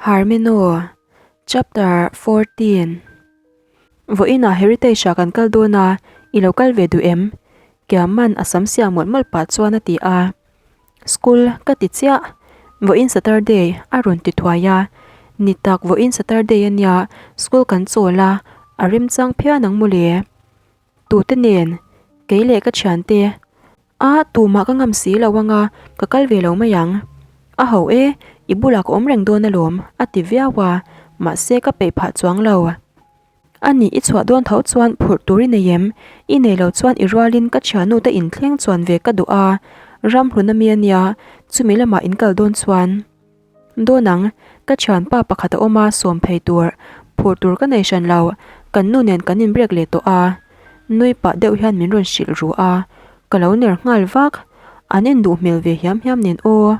Harmino, Chapter 14 Vawiinah Heritage ah kan kal dawn a, i lo kal ve duh em? Kiaman a sam siam mawlh mawlh pah chuan a ti a. School ka ti chiah, vawiin Saturday a rawn ti thuai a. Ni tak vawiin Saturday a nia, school kan chawl a, a remchang phian ang mawle. Tute nen, kei leh ka thiante. A, tumah ka ngam si lo anga, ka kal ve lo mai ang. A ho e, i bulah ka awm reng dawn alawm, a ti viau a, mahse ka peih phah chuang lo. A nih i chhuah dawn tho chuan phurh tur i nei em? I nei lo chuan i rualin ka thiannu te inthleng chuan ve ka duh a, ram hlun ami a nia, chumi lamah in kal dawn chuan. Dawn ang, ka thianpa pakhat a awm a, sawm phei tur, phur tur ka nei hran lo, kan nu nen kan inbrek leh tawh a. Nui pah deuh hian min rawn hrilh ru a, ka lo ner nghal vak, an induh hmel ve hiam hiam nen aw.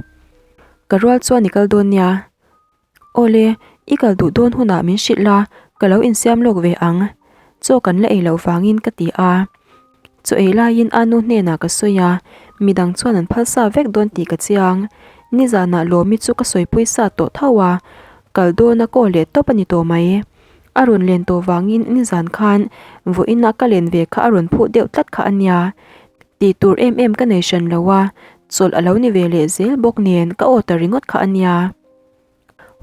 Ka rual chuan i kal dawn nia. Awle, i kal duh dawn hunah min hrilh la, ka lo insiam lawk ve ang. Chaw kan la ei loh vangin ka ti a. Chaw ei laiin a nu hnenah ka sawi a, midang chuan an phal sa vek dawn tih ka chiang. Nizanah Lawmi chu ka sawipui sa tawh tho a, kal dawna kaw leh tawp a ni tawh mai. A rawn len tawh vangin nizan khan vawiina ka len ve kha a rawn phuh deuh tlat kha a nia. Tih tur em em ka nei hran lo a, chawlh a lo ni ve leh zel bawk nen ka aw ta ringawt kha a nia.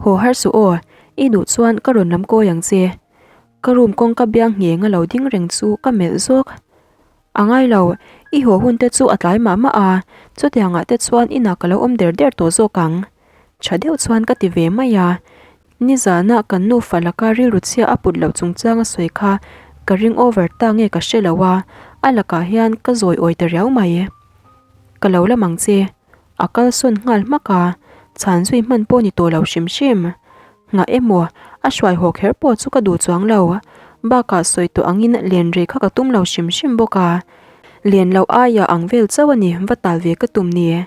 Haw har suh aw, i duh chuan ka rawn lam kawi ang che. Ka room kawngka biang ngheng a lo ding reng chu ka melh zawk. A ngai lo, i haw hun te chu a tlai mah mah a, chutiangah te chuan inah ka lo awm der der tawh zawk ang. Tha deuh chuan ka ti ve mai a. Nizana kan nufa laka rilru chhia a put loh chungchang a sawi kha ka ring over ta nge ka hre lo a, a lakah hian ka zawi awi ta riau mai. Ka lo lam ang che. A kalsawn nghal hmak a, chhan zui hman pawh ni tawh lo hrim hrim. Nghah emaw, a hruai haw kher pawh chu ka duh chuang lo. Bakah sawi tawh angin len rei kha ka tum lo hrim hrim bawk a. Len loh aia ang vel chauh a ni, va tal ve ka tum ni.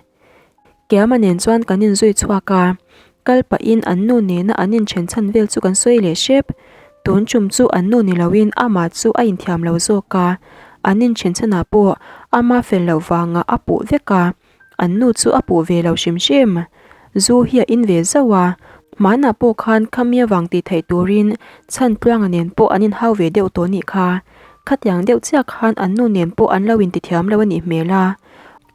Kiama nen chuan kan inzui chhuak a, kal pahin an nu nena an inthen chhan vel chu kan sawi leh hrep. Tun tum chu an nu ni loin amah chu a inthiam lo zawk a, an inthen chhanah pawh ama fel loh vangah a puh vek a. An nu chu a puh ve lo hrim hrim. Zu hi a in ve zauh a, hmanah pawh khan khami avang tih theih turin chhan tluanga nen pawh an inhau ve deuh tawh nih kha. Khatiang deuh chiah khan an nu nen pawh an lo intithiam lo a nih hmel a.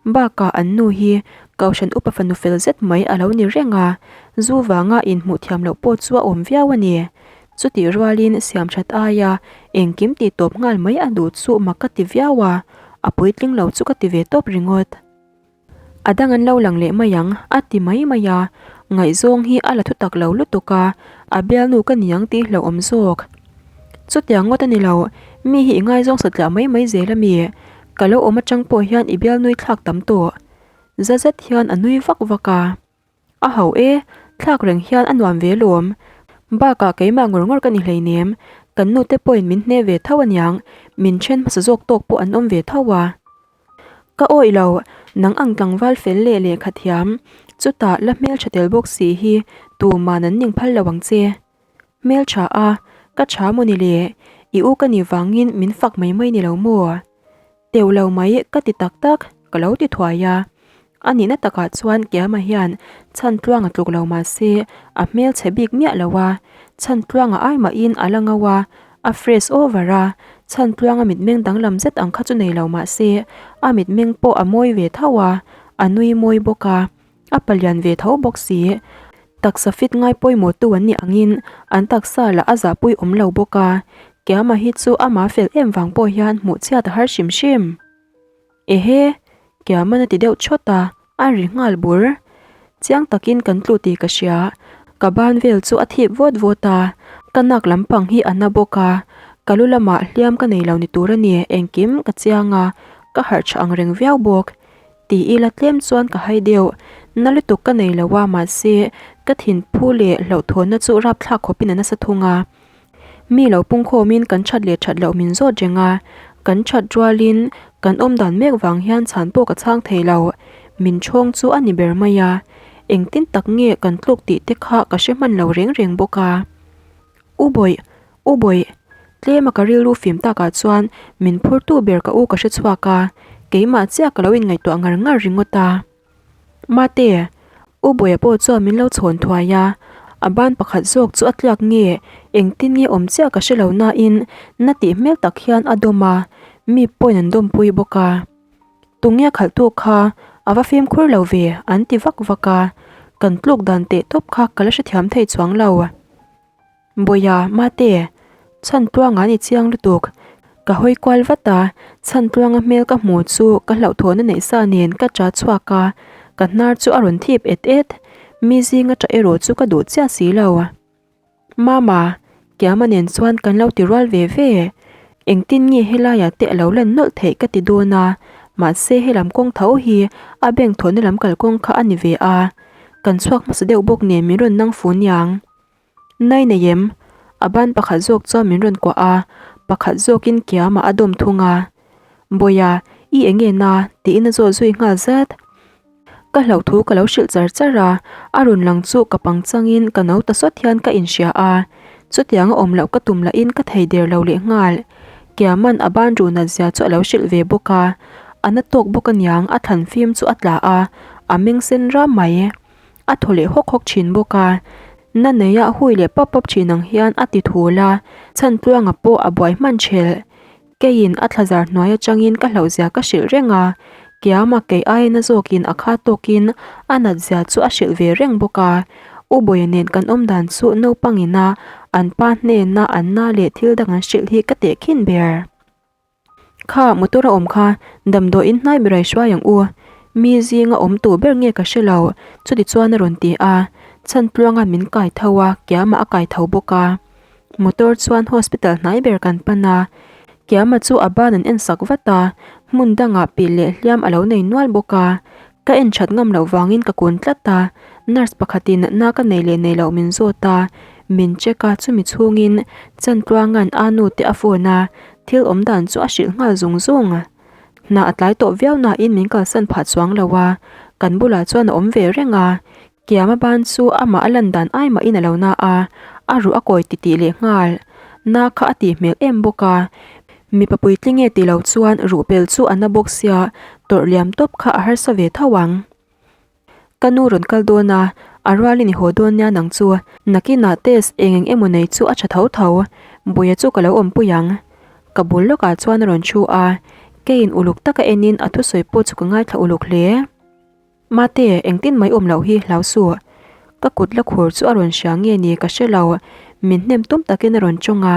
Bakah an nu hi Kohhran upa fanu fel zet mai a lo ni reng a, zu vanga inhmuh thiam loh pawh chu a awm viau a ni. Chutih rualin siam that aia engkim tih tawp nghal mai a duh chu mak ka ti viau a, a puitling lo chu ka ti ve tawp ringawt. A dang an lo lang leh mai ang a ti mai mai a, ngaihzawng hi a la thu tak lo lutuk a, a bialnu ka ni ang tih hlauhawm zawk. Chutiang ngawt a ni lo, mi hi i ngaizawng satliah mai mai zel a mi, ka lo awm atang pawh hian i bialnui thlak tam tawh. Za zet hian a nui vak vak a. A ho e, thlak reng hian a nuam ve lawm. Bakah keimah ngawr ngawr ka ni hleinem, kan nute pawhin min hne ve tho aniang, min then hmasa zawk tawk pawh an awm ve tho a. Ka awih lo, nang ang tlangval fel leh lehkha thiam, chutah la hmeltha tel bawk si hi tuman an ning phal lo ang che. Hmeltha a, ka tha maw ni le, i u ka nih vangin min fak mai mai ni lo maw? Teuh lo mai ka ti tak tak, ka lo ti thuai a. A nihna takah chuan Kiama hian chhan tluang a tluk lo mah se a hmel chhe bik miah lo a, chhan tluanga ai mahin a la ngo a, a fresh over a, chhan tluanga mitmeng danglam zet ang kha chu nei lo mah se a mitmeng pawh a mawi ve tho a, a nui mawi bawk a. A palian ve tho bawk si. Taksa fit ngai pawimawh tu an nih angin an taksa lah a zahpui awm lo bawk a, Kiama hi chu ama fel em vang pawh hian hmuh chhiat a har hrim hrim. Ehe! Kiama'n a ti deuh chawt a, a ri nghal bur. Chiang takin kan tlu tih ka hria. Ka ban vel chu a thip vawt vawt a, ka nak lampang hi a na bawk a, ka lu lamah hliam ka nei lo ni tur a ni, engkim ka chiang a, ka harh tha ang reng viau bawk. Ti ila tlem chuan ka hai deuh. Na lutuk ka nei lo a, mahse ka thin phu leh hlauhthawnna chu rapthlak khawpin a nasa thung a. Mi lo pungkhawmin kan that leh that loh min zawt reng a, kan that rualin kan awm dan mek vang hian chhan pawh ka chhang thei lo. Min chhawng chu a ni ber mai a, engtin tak nge kan tluk tih te kha ka hre hman lo reng reng bawk a. U bawih, U bawih, tlema ka rilru fim takah chuan min phurtu ber ka u ka hre chhuak a, keimah chiah ka lo inngaihtuah ngar ngar ringawt a. Mate, U Bawia pawh chuan min lo chhawn thuai a, A ban pakhat zawk chu a tliak nge, engtin nge awm chiah ka hre lo nain na tih hmel tak hian a dawm a, mi pawhin an dawmpui bawk a. Tunge khalhtu kha a va fimkhur lo ve an ti vak vak a, kan tluk dan teh tawp kha ka la hrethiam thei chuang lo. Bawiha, Mate, chhan tluanga ni chiang lutuk. Ka hawi kual vat a, chhan tluanga hmel ka hmu chu ka hlauhthawhna neih sa nen ka cha chhuak a, ka hnar chu a rawn thip et et. Mi zinga ṭah erawh chu ka duh chiah si lo. Mama, Kiama nen chuan kan lo ti rual ve ve. Engtin nge helaiah te a lo lan nawlh theih ka ti dawn a, mahse helam kawng tho hi a bank thawhna lam kalkawng kha a ni ve a. Kan chhuak hmasa deuh bawk nen min rawn nang fu niang. Nai nei em? A ban pakhat zawk chuan min rawn kuah a, pakhat zawkin Kiama a dawm thung a. Bawiha, i eng nge na? tiin a zawt zui nghal zat. Ka hlauh thu ka lo hrilh char char a, a rawn lang chu ka pang changin ka no ta sawt hian ka inhria a, chutianga awm loh ka tum lahin ka thei der lo leh nghal. Kiaman a ban ruh nat zia chu a lo hrilh ve bawk a, a na tawk bawk aniang a thlan fim chu a tla a, a meng sen ram mai. A thaw leh hawk hawk thin bawk a, na neia hui leh pap pap thin ang hian a ti thul a, chhan tluanga pawh a buai hman thelh. Keiin a thlazar hnuai atangin ka hlauhzia ka hrilh reng a, Kiama kei aia na zawkin a kha tawkin a natzia chu a hrilh ve reng bawk a. U Bawia nen kan awm dan chu naupangina an pa hnena an na leh thil dang an hrilh hi ka tehkhin ber. Kha motor a awm kha damdawiin hnai ber a i hruai ang u. Mi zinga awm tur ber nge ka hre lo, chutichuan a rawn ti a. Chhantluanga min kai tho a, Kiama a kai tho bawk a. Motor chuan hospital hnai ber kan pan a, Kiama chu a ban an en sak vat a, hmun dangah pilh leh hliam a lo nei nual bawk a. Ka en that ngam loh vangin ka kun tlat a, nurse pakhatin natna ka nei leh nei loh min zawt a, min check a chumi chhungin Chantluanga'n a nu te a phone a, thil awm dan chu a hrilh nghal zung zung. Hna a tlai tawh viau nain min kalsan phah chuang lo a, kan bulah chuan a awm ve reng a, Kiama ban chu amah a lan dan ai mahin a lo na a, a ruh a kawi titih leh nghal. Na kha a tih hmel em bawk a, mipa puitling e ti lo chuan ruh pel chu a na bawk sia, tawrh liam tawp kha a harsa ve tho ang. Ka nu rawn kal dawn a, a rualin i haw dawn nia nang chu, nakinah test eng eng emaw nei chu a tha tho tho, Buia chu ka lo awmpui ang. Ka bul lawkah chuan a rawn thu a, keiin uluk taka enin a thusawi pawh chu ka ngaithla uluk hle. Mate, engtin mai awm loh hi hlau suh. Ka kut la khur chu a rawn hria nge ni ka hre lo, min hnem tum takin a rawn tawng a,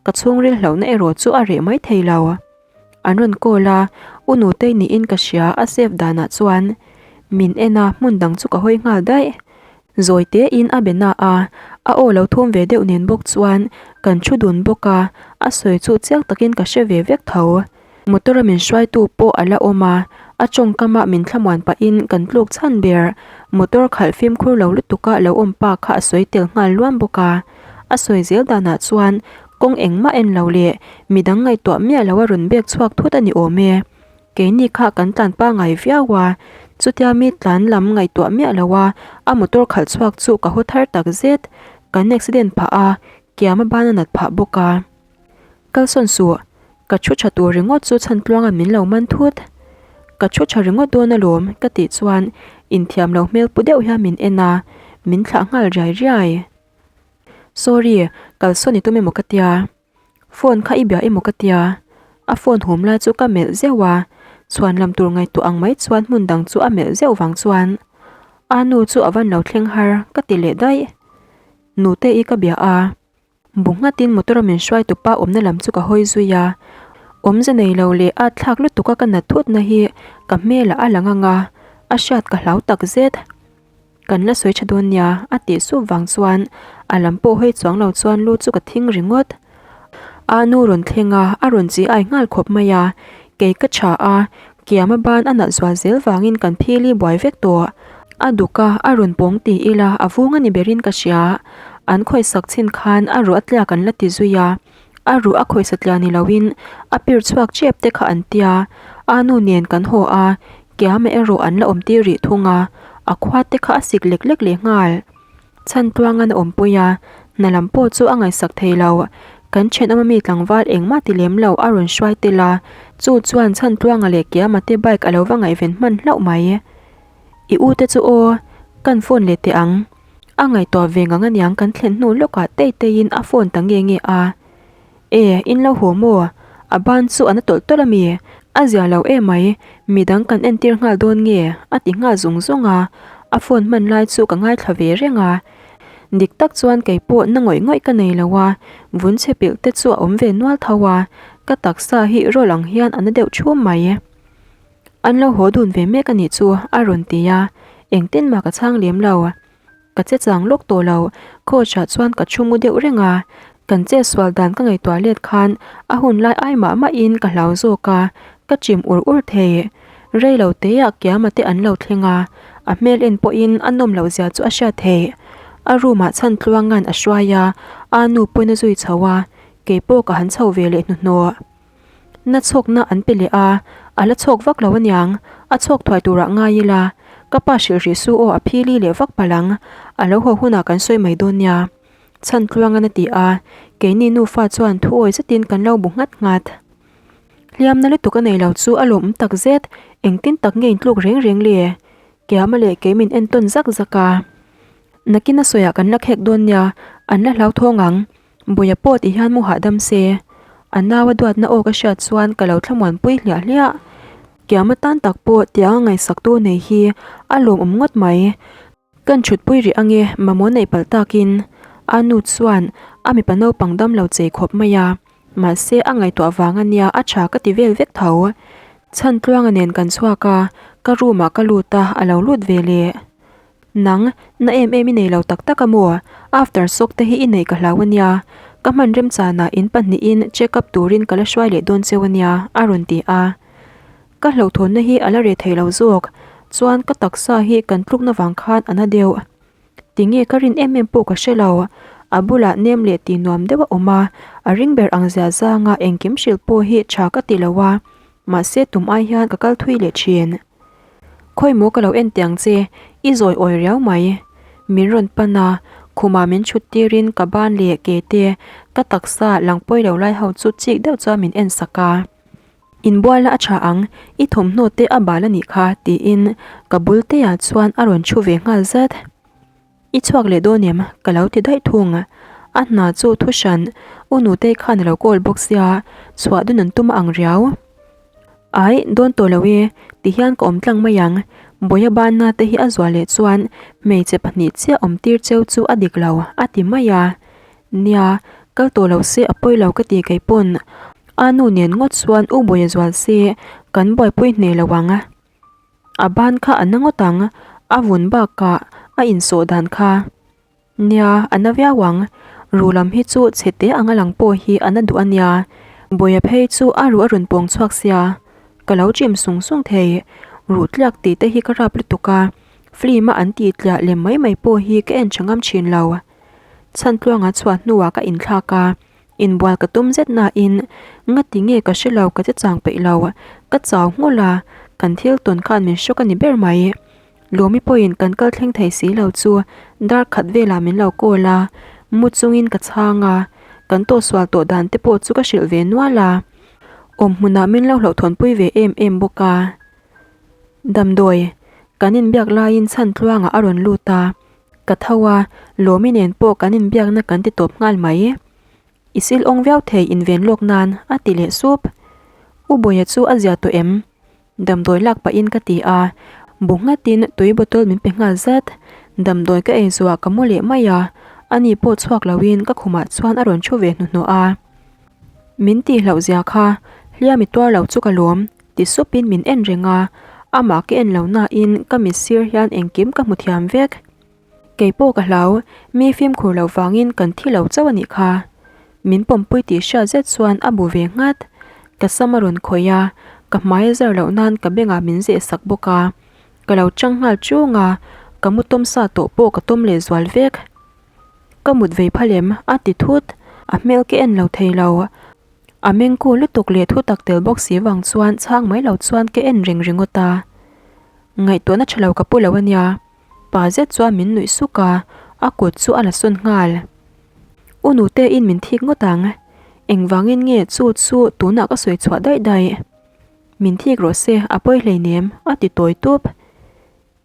ka chhungril hlauhna erawh chu a reh mai thei lo. An rawn call a, U Nutei niin ka hria a save danah chuan min en a, hmun dang chu ka hawi nghal daih. Zawi tein a be na a, a aw lo thum ve deuh nen bawk chuan kan thu dun bawk a, a sawi chu chiang takin ka hre ve vek tho. Motor a min hruaitu pawh a la awm a, a tawngkam ah min thlamuan pahin kan tluk chhan ber. Motor khalh fimkhur lo lutuk a lo awm pa kha a sawi tel nghal luam bawk a. A sawi zel danah chuan kawng engmah en lo leh midang ngaihtuah miah lo a rawn bek chhuak thut a ni awm e. Keini kha kan tlan pangai viau a, chutia mi tlan lam ngaihtuah miah lo a a motor khalh chhuak chu ka haw thar tak zet. Kan accident phah a, Kiama ban a nat phah bawk a. Kalsawn suh, ka thu tha tur ringawt chu chhantluanga min lo man thut. Ka thu tha ringawt dawn alawm ka tih chuan inthiam lo hmel pu deuh hian min en a, min thlah nghal riai riai. Sorry, kalsawn i tum emaw ka tia. Phone kha i bia emaw ka tia. A phone hum lai chu ka melh zeuh a, chhuan lam tur ngaihtuah ang mai chuan hmun dang chu a melh zeuh vang chuan a nu chu a van lo thleng har ka ti leh daih. Nute i ka bia a. Bu nghatin motor a min hruai tupa awmna lam chu ka hawi zui a, awmze nei lo leh at thlak lutuk a ka nat thutna hi ka hmelah a lang ang a, a hriat ka hlau tak zet. Kan la sawi tha dawn nia a tih sup vang chuan a lam pawh hawi chuang lo chuan lu chu ka thing ringawt. A nu rawn thleng a, a rawn chi ai nghal khawp mai a, kei ka tha a, Kiama ban a nalh zual zel vangin kan phili buai vek tawh. A duk a, a rawn pawng ti ila a vung a ni berin ka hria. An khawisak chin khan a ruh a tliak an la ti zui a. A ruh a khawisa tliah ni loin a pir chhuak tep te kha an tia. A nu nen kan haw a, Kiama erawh an la awm tir rih thung a, a khua te kha a sik lek lek leh nghal. Chhan tluangan a awmpui a, hna lam pawh chu a ngaihsak thei lo. Kan thenawm ami tlangval engmah ti lem lo a rawn hruai tel a, chu chuan chhan tluanga leh Kiama te bike a lo va ngaihven hman hlauh mai. I u te chu aw, kan phone leh teh ang. A ngaihtuah ve ngang aniang kan thlen hnu lawkah tei teiin a phone ta nge nge a. E, in lo haw maw? A ban chu a na tawlh tawlh a mi? A zia lo emai, midang kan entir nghal dawn nge? a ti nghal zung zung a, a phone hman lai chu ka ngaithla ve reng a. Dik tak chuan kei pawh na ngawih ngawih ka nei lo a, vun chhe pilh te chu a awm ve nual tho a, ka taksa hi rawl ang hian a na deuh chhum mai. An lo haw dun ve mek a nih chu a rawn ti a, engtin mah ka chhang lem lo. Ka che chang lawk tawh lo, coach ah chuan ka thu mu deuh reng a, kan che sual dan ka ngaihtuah let khan a hun lai ai mah mahin ka hlau zawk a, ka chim ur ur thei. Rei lo teah Kiama te an lo thleng a, a hmel en pawhin a nawm loh zia chu a hriat theih. A room ah chhan tluangan a hruai a, a nu pawhin a zui chho a, keipawh ka han chho ve leh hnuhnawh. Na chhawkna an pe leh a, a la chhawk vak lo aniang, a chhawk thuai turah ngai ila, ka pa hrilh rih su aw a phili leh vak palh ang, a lo haw hunah kan sawi mai dawn nia. Chhan tluangan a ti a, keini nufa chuan thu awi zetin kan lo bu nghat nghat. Hliamna lutuk a nei lo chu a lawmawm tak zet, engtin tak nge intluk reng reng le? Kiama leh kei min entawn zak zak a. Nakin a sawiah kan la khek dawn nia, an la hlauthawng ang. Buia pawh ti hian mu hahdam se. A nau a duatna aw ka hriat chuan ka lo thlamuanpui hliah hliah. Kiama tan tak pawh tiang a ngaihsaktu nei hi a lawmawm ngawt mai. Kan thutpui rih ange mamawh neih palh takin a nu chuan a mipa naupang dam lo chei khawp mai a. Mahse a ngaihtuah vang a nia a tha ka ti vel vek tho. Chhan tluanga nen kan chhuak a, ka room ah ka lut a, a lo lut ve leh. Nang, na em em i nei lo tak tak a maw? After shock te hi i neih ka hlau a nia. Ka hman remchanah in pahnihin check up turin ka la hruai leh dawn cheu a nia, a rawn ti a. Ka hlauhthawnna hi a la reh thei lo zawk. Chuan ka taksa hi kan tlukna vang khan a na deuh. Tinge ka rin em em pawh ka hre lo. A bulah nem leh tih nuam deuh a awm a, a ring ber ang zia zanga engkim hrilh pawh hi tha ka ti lo a. Mahse tum ai hian ka kal thui leh thin. Khawi maw ka lo en tiang che, i zawi awi riau mai. Min rawn pan a, khumah min chhut tirin ka ban leh ke te, ka taksa lang pawi lo lai ho chu chik deuh chuan min en sak a. Inbuala a tha ang, i thawmhnaw te a bal a nih kha tiin ka bul te ah chuan a rawn thu ve nghal zat. I chhuak leh dawn em? Ka lo ti daih thung. A hna chu thu hran, u Nutei khan a lo call bawk sia, chhuah dun an tum a ang riau. Ai, dawn tawh lo e, ti hian ka awm tlang mai ang. Bawia banna te hi a zuah leh chuan hmeichhe pahnih chiah awm tir cheu chu a dik lo, a ti mai a. Nia, kal tawh lo se a pawi lo ka ti kei pawn. A nu nen ngawt chuan u Bawia zual se kan buaipui hneh lo ang. A ban kha a na ngawt ang, a vun bakah a insawh dan kha. Nia, a na viau ang. Ruh lam hi chu chhe te ang a lang pawh hi a na duh a nia. Bawia phei chu a ruh a rawn pawng chhuak sia. Ka lo chim sung sung thei. Ruh tliak tih te hi ka rap lutuk a, film a an tih tliah lem mai mai pawh hi ka en tha ngam thin lo. Chhantluanga chhuah hnuah ka inthlak a. Inbual ka tum zet nain ngati nge ka hre lo ka che chang peih lo, ka chau nghulh a, kan thil tawn khan min hrawk a ni ber mai. Lawmi pawhin kan kal thleng thei si lo chu dar khat velah min lo call a, mu chungin ka chhang a, kan tawhsual tawh dan te pawh chu ka hrilh ve nual a, awm hmunah min lo hlauhthawnpui ve em em bawk a. Damdawi, kan inbiak laiin chhan tluangah a rawn lut a. Ka tho a, Lawmi nen pawh kan inbiakna kan ti tawp nghal mai. I sil awng viau thei inven lawk nan, a ti leh sup. U Bawia chu a zia tawh em? Damdawi lak pahin ka ti a, bu nghatin tui bottle min pe nghal zat. Damdawi ka ei zuah ka mu leh mai a, ani pawh chhuak loin ka khumah chuan a rawn thu ve hnuhnawh a. Min tihloh zia kha, hliam i tuar lo chu ka lawm. Ti supin min en reng a, amah ka en lo nain ka mit sir hian engkim ka hmu thiam vek. Kei pawh ka hlau, mi fimkhur lo vangin kan thi lo chauh a nih kha. Min pawmpui tih hriat zet chuan a bu ve nghat. Ka sam a rawn khawih a, ka hmai a zar loh nan ka bengah min zeh sak bawk a. Ka lo chang nghal chung a, ka mu tawm sa tawh pawh ka tawm leh zual vek. Ka mut vei phal em? a ti thut. A hmel ka en lo thei lo. A mengku lutuk leh thu tak tel bawk si vang chuan chhang mai lo chuan ka en reng ringawt a. Ngaihtuahna tha lo ka pu lo a nia. Pa zet chuan min nuih suk a, a kut chu a la sawn nghal. U nute in min thik ngawt ang. Engvangin nge chu chu tunah ka sawi chhuah daih daih. Min thik rawh se a pawi hleinem a ti tawi tup.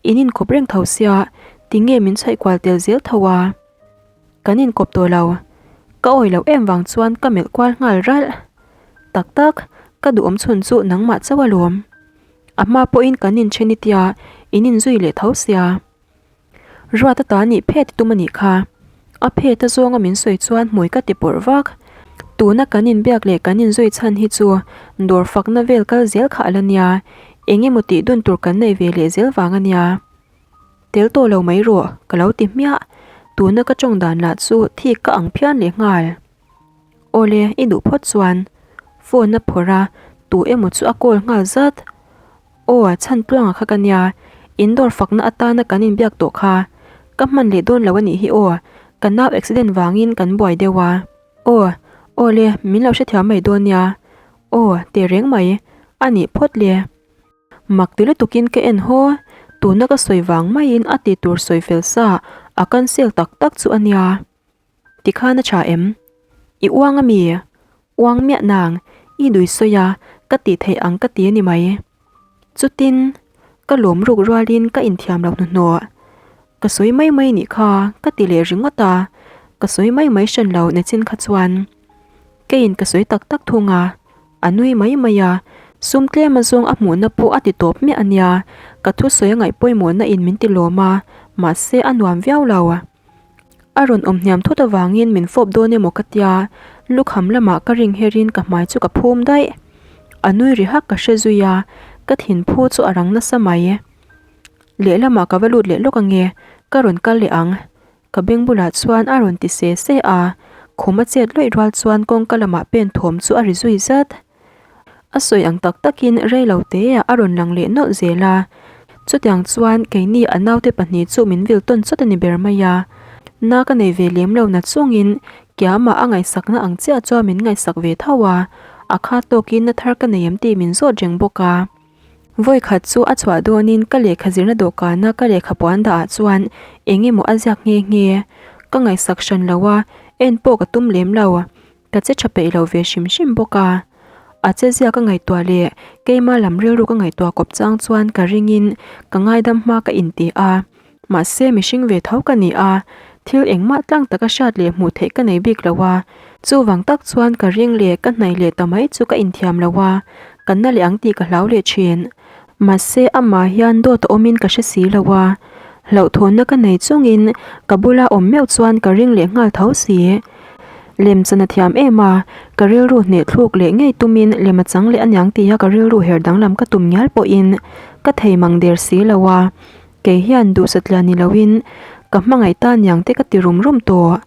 In inkawp reng tho sia. Tinge min chhaih kual tel zel tho a? Kan inkawp tawh lo. Ka awi loh em vang chuan ka melh kual nghal ralh. Tak tak, ka duhawm chhun chu nangmah chauh alawm. A hma pawhin kan inthen i tia, in inzui leh tho sia. Ruat ata nih phet i tum a nih kha. A phet a zawnga min sawi chuan hmui ka ti pawrh vak. Tuna kan inbiak leh kan inzui chhan hi chu dawr fakna vel kal zel kha a la nia, eng emaw tih dun tur kan nei ve leh zel vang a nia. Tel tawh lo mai rawh, ka lo ti hmiah. Tuna ka tawng dan lah chu thik ka ang phian leh nghal. Awle, i duh phawt chuan. Phone a phawrh a, tu emaw chu a call nghal zat. Aw, chhan tluanga kha ka nia, in dawr fakna atana kan inbiak tawh kha. Ka hman leh dawn lo a nih hi aw, ka nau accident vangin kan buai deuh a. Aw, awle, min lo hrethiam mai dawn nia. Aw, teh reng mai, a nih phawt le. Mak ti lutukin ka en haw, tuna ka sawi vang maiin a ti tur sawi fel sa a cancel tak tak chu a nia. Tikhan a tha em? I uang a mi? Uang miah nang, i dui sawi a, ka tih theih ang ka ti a ni mai. Chutin, ka lawm ruk rualin ka inthiam lo hnuhnawh. Ka sawi mai mai nih kha, ka ti leh ringawt a, ka sawi mai mai hran lo nechin kha chuan. Keiin ka sawi tak tak thung a, a nui mai mai a, sum tlem azawng a hmuhna pawh a ti tawp miah a nia, ka thusawi a ngaih pawimawhna in min ti lawm a, mahse a nuam viau lo. A rawn awm hniam thut avangin min fawp dawn emaw ka tia, lukham lamah ka ring herin ka hmai chu ka phum daih. A nui ri hak ka hre zui a, ka thinphu chu a rang nasa mai. Lehlamah ka va lut leh lawk ange, ka rawn kal leh ang. Ka beng bulah chuan a rawn ti se se a, khum a chet luih rual chuan kawngka lamah pen thawm chu a ri zui zat. A sawi ang tak takin rei lo te a rawn lang leh nawlh zel a, chutiang chuan keini a naute pahnih chu min vil tawn chawt a ni ber mai a. Na ka nei ve lem lo na chungin Kiama a ngaihsakna ang chiah chuan min ngaihsak ve tho a, a kha tawkin na thar ka nei em tih min zawt reng bawk a. Vawi khat chu a chhuah dawnin ka lehkha zirna dawhkana ka lehkha puan dah ah chuan eng emaw a ziak nghe nghe. Ka ngaihsak hran lo a, en pawh ka tum lem lo. Ka che tha peih lo ve hrim hrim bawk a. A che zia ka ngaihtuah leh keima lam rilru ka ngaihtuah kawp chang chuan ka ringin ka ngaidam hma ka inti a. Mahse mihring ve tho ka ni a, thil engmah tlang taka hriat leh hmuh theih ka nei bik lo a. Chuvang tak chuan ka ring leh ka hnaih leh ta mai chu ka inthiam lo a, ka na leh ang tih ka hlau leh thin. Mahse amah hian dawt a awmin ka hre si lo a, hlauhthawnna ka nei chungin ka bula awm meuh chuan ka ring leh nghal tho si. Lem chan a thiam em a, ka rilru hneh thluk leh ngei tumin lem a chang leh aniang tia ka rilru her danglam ka tum ngial pawhin ka thei mang der si lo a, kei hian duhsatliah ni loin ka hmangaih ta niang te ka ti rum rum tawh.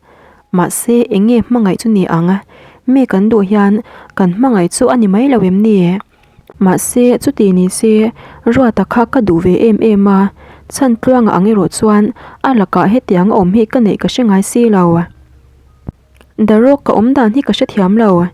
Mahse eng nge hmangaih chu ni ang? Mi kan duh hian kan hmangaih chu a ni mai lo em ni? Mahse, chuti ni se, Ruata kha ka duh ve em em a, chhan tluanga ang erawh chuan a lakah hetiang a awm hi ka neih ka hre ngai si lo. Darawk ka awm dan hi ka hrethiam lo.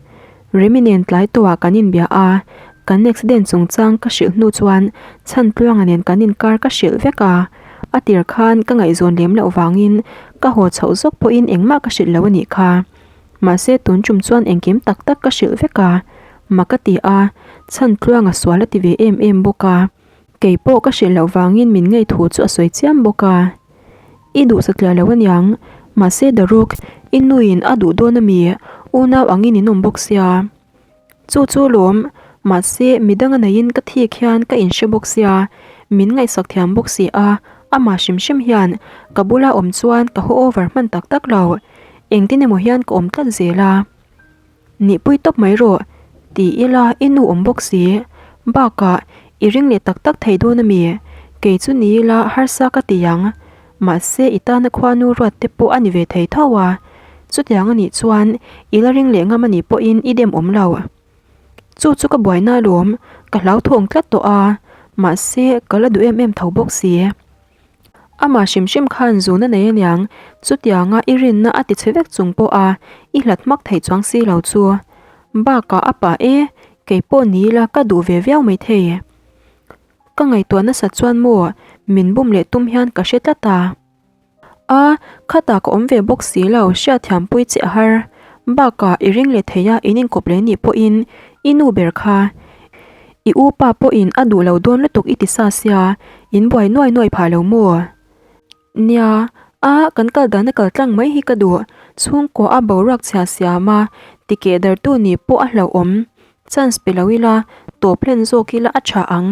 Remi nen tlai tawhah kan inbia a, kan accident chungchang ka hrilh hnu chuan chhan tluanga nen kan inkar ka hrilh vek a, a tir khan ka ngaihzawn lem loh vangin ka haw chhoh zawk pawhin engmah ka hrilh lo a nih kha. Mahse tun tum chuan engkim tak tak ka hrilh vek a, mak a ti a, chhan tluanga sual a ti ve em em bawk a, kei pawh ka hrilh loh vangin min ngei thu chu a sawi chiam bawk a. I duh satliah lo aniang, mahse Daruk, i nuin a duh dawn ami, unau angin in awm bawk sia. Chu chu lawm, mahse midang a neiin ka thik hian ka inhre bawk sia, min ngaihsak thiam bawk si a, amah hrim hrim hian ka bula awm chuan ka haw over hman tak tak lo, engtin emaw hian ka awm tlat zel a. Nihpui tawp mai rawh, ti ila i nu awm bawk si, bakah i ring leh tak tak thei dawn ami, kei chu ni ila harsa ka ti ang, Mahse i tana khuanu ruat te pawh a ni ve thei tho a, chutiang a nih chuan i la ring leh ngam a nih pawhin i dem awm lo. Chu chu ka buaina alawm, ka hlauthawng tlat tawh a, mahse ka la duh em em tho bawk si. Amah hrim hrim khan zun a nei aniang, chutianga i rinna a tichhe vek chung pawha i hlat hmak theih chuang si lo chu. Bakah a pa e, kei pawh ni ila ka duh ve viau maithei. Ka ngaihtuah nasat chuan maw min bum leh tum hian ka hre tlat a. A, khatah ka awm ve bawk si lo, hriatthiampui che a har. Bakah i ring leh thei a, in inkawp leh nih pawhin i nu ber kha. I u pa pawhin a duh lo dawn lutuk i ti sa sia, in buai nuai nuai phah lo maw? Nia, a kan kal dana kal tlang mai hi ka duh. Chhungkua a boruak chhia siam a, tikeh dartu nih pawh a hlauhawm. Chance pe lo ila, tawp hlen zawk ila a tha ang.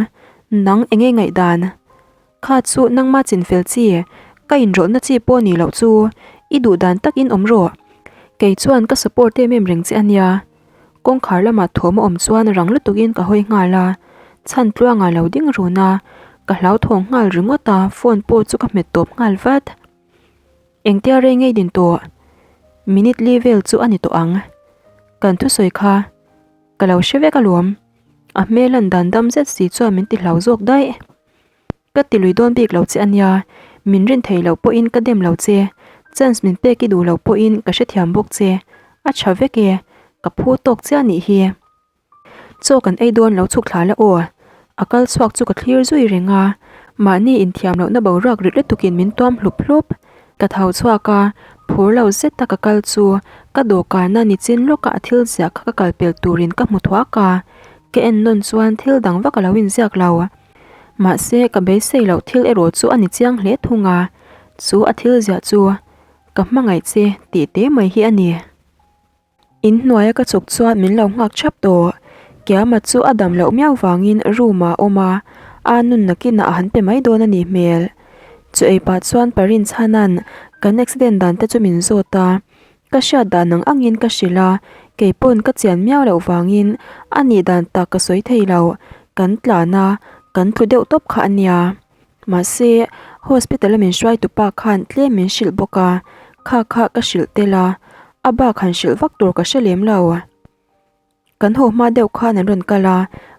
Nang enge ngaihdan? Kha chu nangma chinfel chi, ka inrawlhna chi pawh nih loh chu. I duh dan takin awm rawh. Kei chuan ka support em em reng che a nia. Kawngkhar lamah thawm a awm chuan rang lutukin ka hawi nghal a, chhan tluangah lo ding run a, ka hlauthawng nghal ringawt a, phone pawh chu ka hmet tawp nghal vat. Engtia rei ngei din tawh? Minute li vel chu a ni tawh ang. Kan thusawi kha ka lo hre vek alawm. A hmel an dan dam zet si chuan min ti hlau zawk daih. Ka ti lui dawn bik lo che a nia, min rin thei loh pawhin ka dem lo che, chance min pek i duh loh pawhin ka hrethiam bawk che, a tha vek e, ka phu tawk chiah nih hi. Chaw kan ei dawn lo chhuk thla la aw, a kal chhuak chu ka thlir zui reng a, mahni inthiam lohna boruak rit lutukin min tuam hlup hlup. Ka tho chhuak a, phur lo zeta ka kal chu ka dawhkana nichin lawka a thil ziah kha ka kal pel turin ka hmu thuak a, ka en nawn chuan thil dang vak a lo inziak lo. Mahse, ka beisei loh thil erawh chu a ni chiang hle thung a, chu a thil ziah chu ka hmangaih che tih te mai hi a ni. In hnuaia ka chhuk chuan min lo nghak thap tawh. Kiama chu a dam loh miau vangin room ah a awm a, a nun nakinah a han pe mai dawn a nih hmel. Chu ei pah chuan Parin chhanan kan accident dan te chu min zawt a, Ka hriat dan ang angin ka hrilh a, kei pawn ka chian miau loh vangin a nih dan tak ka sawi thei lo, kan tlan a, kan tlu deuh tawp kha a nia. Mahse, hospital a min hruai tupa khan tlem min hrilh bawk a, kha kha ka hrilh tel a, a bak han hrilh vak tur ka hre lem lo. Kan haw hma deuh khan an rawn kal a,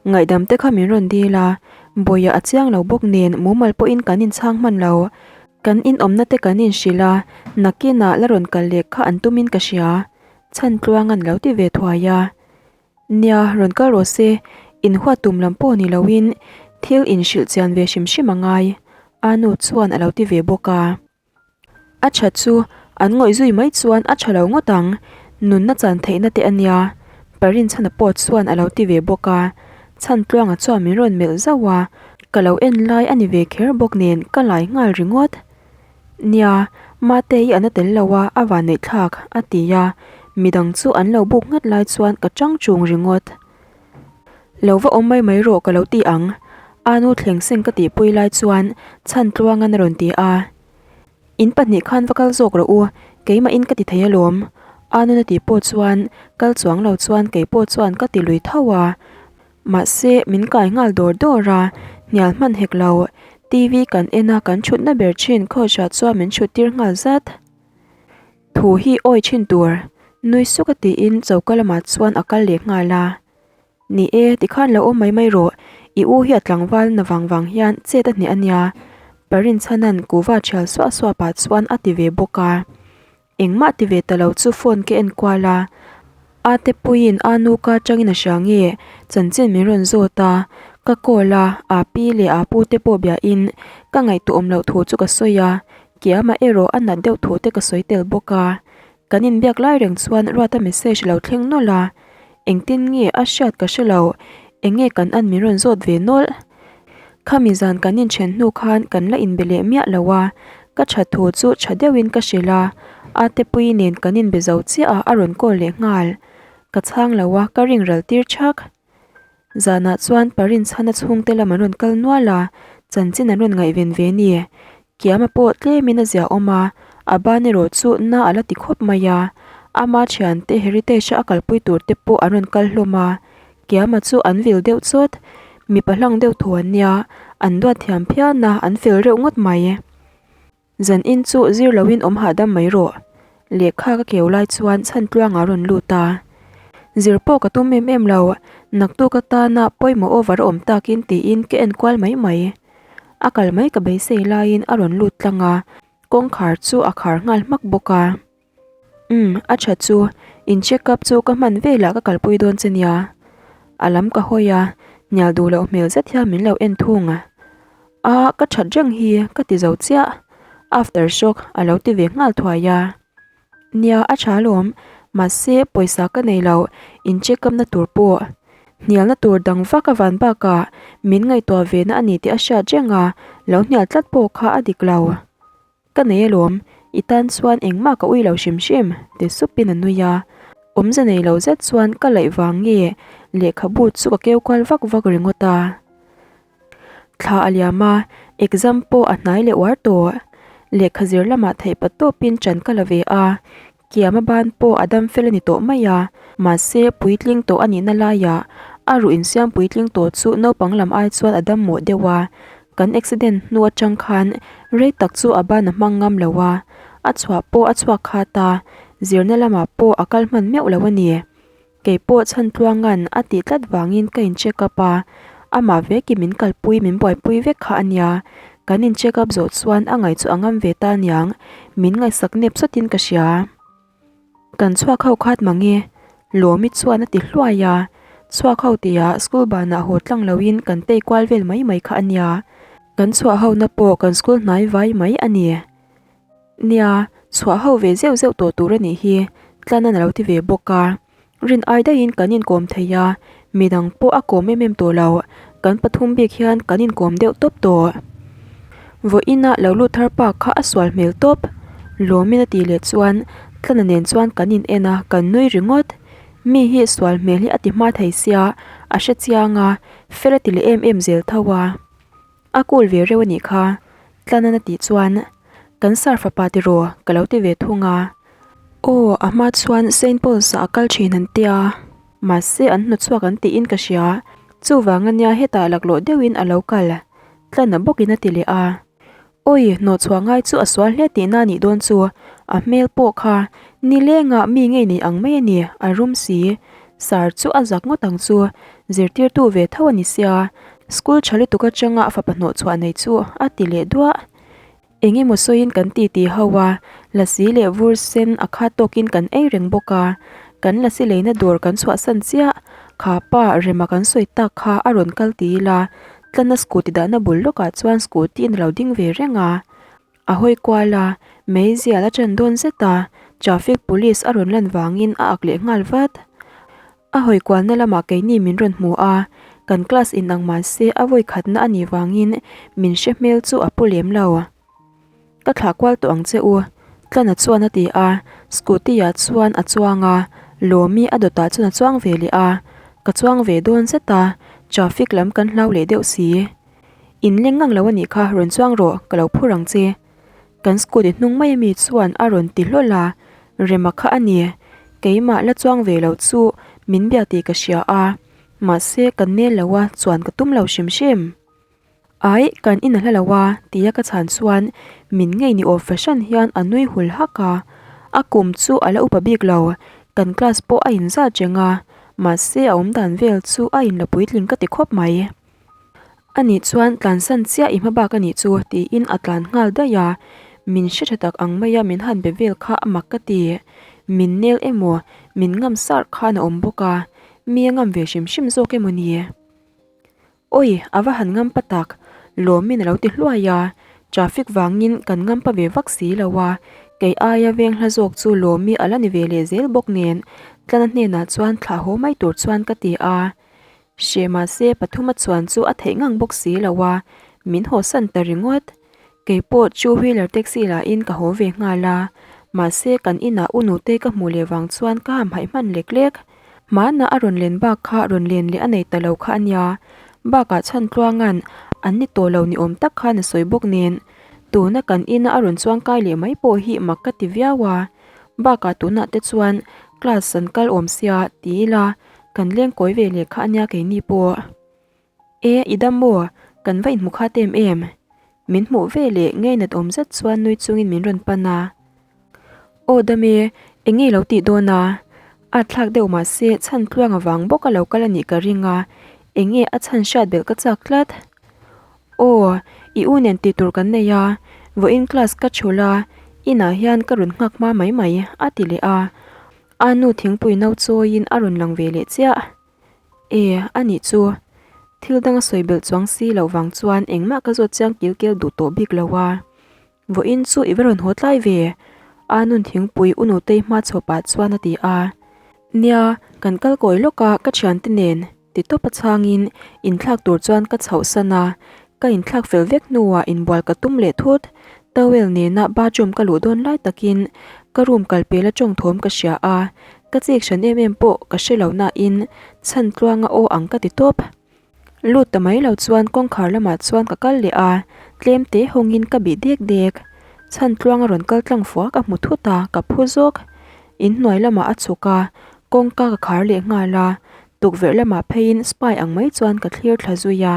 ngaihdam te kha min rawn dil a, Bawiha a chiang lo bawk nen mumal pawhin kan inchhang hman lo. Kan inawmna te kan inhrilh a, nakinah la rawn kal leh kha an tumin ka hria. Chhan tluang an lo ti ve thuai a. Nia, rawn kal rawh se, inhuat tum lam pawh ni loin thil inhrilh chian ve hrim hrim a ngai, Anu chuan a lo ti ve bawk a. A tha chu an ngawih zui mai chuan a tha lo ngawt ang, nunna chan theihna te a nia, Parinchhana pawh chuan a lo ti ve bawk a, Chhantluanga chuan min rawn melh zauh a, ka lo en lai a ni ve kher bawk nen ka lai nghal ringawt. Nia, Mate i an a tel lo a, a vanneih thlak, a ti a, midang chu an lo buk nghat lai chuan ka chang chung ringawt. Lo va awm mai mai rawh ka lo ti ang, a nu thleng seng ka tihpui lai chuan Chhantluanga'n a rawn ti a. In pahnih khan va kal zawk rawh u, keimahin ka ti thei alawm. A nuna tih pawh chuan kal chuang lo chuan kei pawh chuan ka ti lui tho a. Mahse, min kai nghal dawr dawr a, hnial hman hek lo. TV kan en a kan thutna ber thin couch ah chuan min thut tir nghal zat. Thu hi awi thin tur, nui suk a tiin choka lamah chuan a kal leh nghal a. Ni e, tikhan lo awm mai mai rawh, i u hi a tlangval na vang vang hian chet a hneh a nia, Parinchhanan kuva thial suah suah pah chuan a ti ve bawk a. Engmah ti ve ta lo chu phone ka en kual a, a te puiin a nu ka atangin a hria nge chanchin min rawn zawt a, ka call a, a pi leh a pu te pawh biahin ka ngaihtuah awm loh thu chu ka sawi a, Kiama erawh a nat deuh thu te ka sawi tel bawk a. Kan inbiak lai reng chuan Ruata message lo thleng nawlh a, engtin nge a hriat ka hre lo, eng nge kan an min rawn zawt ve nawlh. Khami zan kan inthen hnu khan kan la inbe leh miah lo a, ka tha thu chu tha deuhin ka hrilh a, Atepuii nen kan inbe zo chiah a a rawn call leh nghal. Ka chhang lo a, ka ring ral tir thak. Zanah chuan Parinchhana chhungte lam an rawn kal nual a, chanchin an rawn ngaihven ve ni. Kiama pawh tlemin a zia awm a, a ban erawh chu na a la ti khawp mai a. Ama thiante Heritage-a a kalpui tur te pawh an rawn kal hlawm a, Kiama chu an vil deuh chawt. Mipa hlang deuh thaw an nia, an duat thiam phian a, an fel reuh ngawt mai. Zan in chu zir loin awm hahdam mai rawh. Lehkha ka keu lai chuan chhan tluang a rawn lut a. Zir pawh ka tum em em lo, naktuk atana pawimawh over a awm takin tiin ka en kual mai mai. A kal mai ka beisei laiin a rawn lut tlang a, kawngkhar chu a khar nghal hmak bawk a. Umm, a tha chu, in check up chu ka hman velah ka kalpui dawn che nia. A lam ka hawi a, hnial duh loh hmel zet hian min lo en thung a. A, ka that reng hi, ka ti zo chiah. After shock a lo ti ve nghal thuai a. Nia, a tha alawm, mahse pawisa ka nei lo, in check up na tur pawh. Hnialna tur dang vak a van bakah min ngaihtuah ve na a ni tih a hriat reng a, lo hnial tlat pawh kha a dik lo. Ka nei alawm, i tan chuan engmah ka ui lo hrim hrim, ti supin a nui a. Awmze nei lo zet chuan ka laih vang nge lehkhabu chu ka keu kual vak vak ringawt a. Thla a liam a, exam pawh a hnai leh uar tawh. Lehkha zir lamah theih pa tawpin ṭan ka la ve a, Kiama ban pawh a dam fel a ni tawh mai a, mahse puitling tawh a nihna laiah a ruh insiam puitling tawh chu naupang lam ai chuan a dam mawh deuh a, kan accident hnu atang khan rei tak chu a ban a hmang ngam lo a, a chhuah pawh a chhuak khat a, zirna lamah pawh a kal hman meuh lo a ni. Kei pawh chhan tluangan a tih tlat vangin ka in check up a, amah vekin min kalpui min buaipui vek kha a nia. Kan in check up zawh chuan a ngaih chu a ngam ve ta aniang, min ngaihsak nep sawtin ka hria. Kan chhuak ho khat mange, Lawmi chuan a ti hluai a, chhuak ho tihah school banah haw tlang loin kan tei kual vel mai mai kha a nia. Kan chhuah hona pawh kan school hnai vai mai a ni. Nia, chhuah ho ve zeuh zeuh tawh tur a nih hi, Tlanan a lo ti ve bawk a. Rin ai daihin kan inkawm thei a, midang pawh a kawm em em tawh lo, kan pathum bik hian kan inkawm deuh tawp tawh. Vawiin ah lo lut thar pa kha a sual hmel tawp, Lawmin a tih leh chuan Tlana nen chuan kan in en a, kan nui ringawt. Mi hi sual hmel hi a ti hma thei sia, a hre chiang a, fel a ti leh em em zel tho a. A cool ve reuh a nih kha, Tlanan a tih chuan, Kan sar fapa tiraw? ka lo ti ve thung a. Aw, a hma chuan Saint Paul's ah a kal thin an tia, mahse an hnawchhuak an tiin ka hria, chuvang ania hetah laklawh deuhin a lo kal, Tlana bawkin a ti leh a. Awi, hnawhchhuah ngai chu a sual hle tihna a nih dawn chu, a hmel pawh kha nilengah mi ngei nei ang mai a ni, a rum si. Sar chu a zak ngawt ang chu, zirtirtu ve tho a ni sia, school tha lutuk atanga a fapa hnawhchhuah nei chu a ti leh duah. Eng emaw sawiin kan ti ti ho a, lasi leh vur sen a khat tawkin kan ei reng bawk a, kan lasi leina dawr kan chhuahsan chiah, kha pa rema kan sawi tak kha a rawn kal ti ila, Tlana scooty dahna bul lawkah chuan scooty in a lo ding ve reng a, a hawi kual a, meizial a ṭan dawn zet a, traffic police a rawn lan vangin a ak leh nghal vat. A hawi kualna lamah keini min rawn hmu a, kan class inang mahse a vawi khatna a nih vangin min hre hmel chu a pu lem lo. Ka thlah kual tawh ang che u, Tlana chuan a ti a, scooty ah chuan a chuang a, Lawmi a dawtah chuan a chuang ve leh a, ka chuang ve dawn zet a, traffic lam kan hlau leh deuh si. In leng ngang lo a nih kha, rawn chuang rawh, ka lo phur ang che. Kan scooty hnung mai ami chuan a rawn ti hlawl a, Rema kha a ni, keimah la chuang ve lo chu min bia tih ka hria a, mahse ka nel lo a, chuan ka tum lo hrim hrim. Aih, kan in a hla lo a, tia ka chhan chuan min ngei ni awm fahran hian a nui hul hak a. A kum chu a la upa bik lo, kan class pawh a inzat reng a, mahse a awm dan vel chu a inla puitling ka ti khawp mai. Ani chuan tlansan chiah i hma bak a nih chu tiin a tlan nghal daih a, min hre tha tak ang maia min han be vel kha a mak ka ti. Min nel emaw, min ngam sar khan a awm bawk a, mi a ngam ve hrim hrim zawk emaw ni? Awi, a va han ngampa tak, Lawmin a lo ti hluai a, traffic vangin kan ngampa ve vak si lo a, kei aia veng hla zawk chu Lawmi a la ni ve leh zel bawk nen, Tlana hnenah chuan thlah haw mai tur chuan ka ti a. Hreh mahse pathuma chuan chu a theih ngang bawk si lo a, min hawsan ta ringawt. Kei pawh two wheeler taxi lahin ka haw ve nghal a, mahse kan inah u Nutei ka hmuh leh vang chuan ka hamhaih hman lek lek. Hmanah a rawn len bak kha rawn len leh a nei ta lo kha a nia, bakah chhan tluanga'n an ni tawh lo ni awm tak khan a sawi bawk nen. Tuna kan ina a rawn chuang kai leh mai pawh hi mak ka ti viau a, bakah tunah te chuan class an kal awm sia ti ila kan leng kawi ve leh kha a nia keini pawh. E, i dam maw? Kan va inhmu khat em em? Min hmuh ve leh ngei nat awm zet chuan nui chungin min rawn pan a. Aw dam e, eng nge lo tih dawn a? A thlak deuh mah se chhan tluang avang bawk a lo kal a nih ka ring a, eng nge a chhan hriat belh ka chak tlat. Aw, i u nen tih tur kan nei a, vawiin class ka chhulh a, inah hian ka rawn nghak hma mai mai, a ti leh a. A nu thingpui no chawiin a rawn lang ve leh chiah. E, a nih chu. Thil dang a sawi belh chuang si loh vang chuan engmah ka zawt chiang kil kel duh tawh bik lo a. Vawiin chu i va rawn haw tlai ve, a nun thingpui u Nutei hma chho pah chuan a ti a. Nia, kan kal kawi lawk a ka thiante nen, ti tawp a chhangin inthlak tur chuan ka chhoh san a. Ka inthlak fel vek hnuah inbual ka tum leh thut. Towel nena bathroom ka luh dawn lai takin ka room kal pela tawng thawm ka hria a, ka chik hran em em pawh ka hre lo nain chhan tluanga aw ang ka ti tawp. Lut ta mai lo chuan kawngkhar lamah chuan ka kal leh a, tlem te hawngin ka bih dek dek. Chhan tluanga rawn kal tlang fua ka hmu thut a, ka phu zawk. Inhnuai lamah a chhuk a, kawngka ka khar leh nghal a, tukverh lamah pheiin spy ang mai chuan ka thlir thla zui a.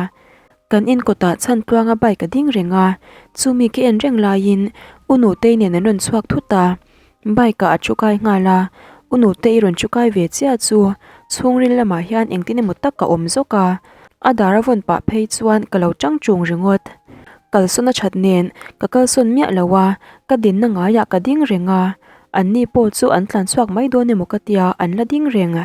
Kan inkawtah chhan tluanga bike a ding reng a, chumi ka en reng laiin U Nutei nen an rawn chhuak thut a, bike ah a thu kai nghal a, U Nutei rawn thu kai ve chiah chu chhungril lamah hian engtin emaw tak a awm zawk a, a dar a vawn pah phei chuan ka lo tang chung ringawt. Kalsawn a that nen ka kalsawn miah lo a, ka dinna ngaiah ka ding reng a, anni pawh chu an tlan chhuak mai dawn emaw ka tia an la ding reng.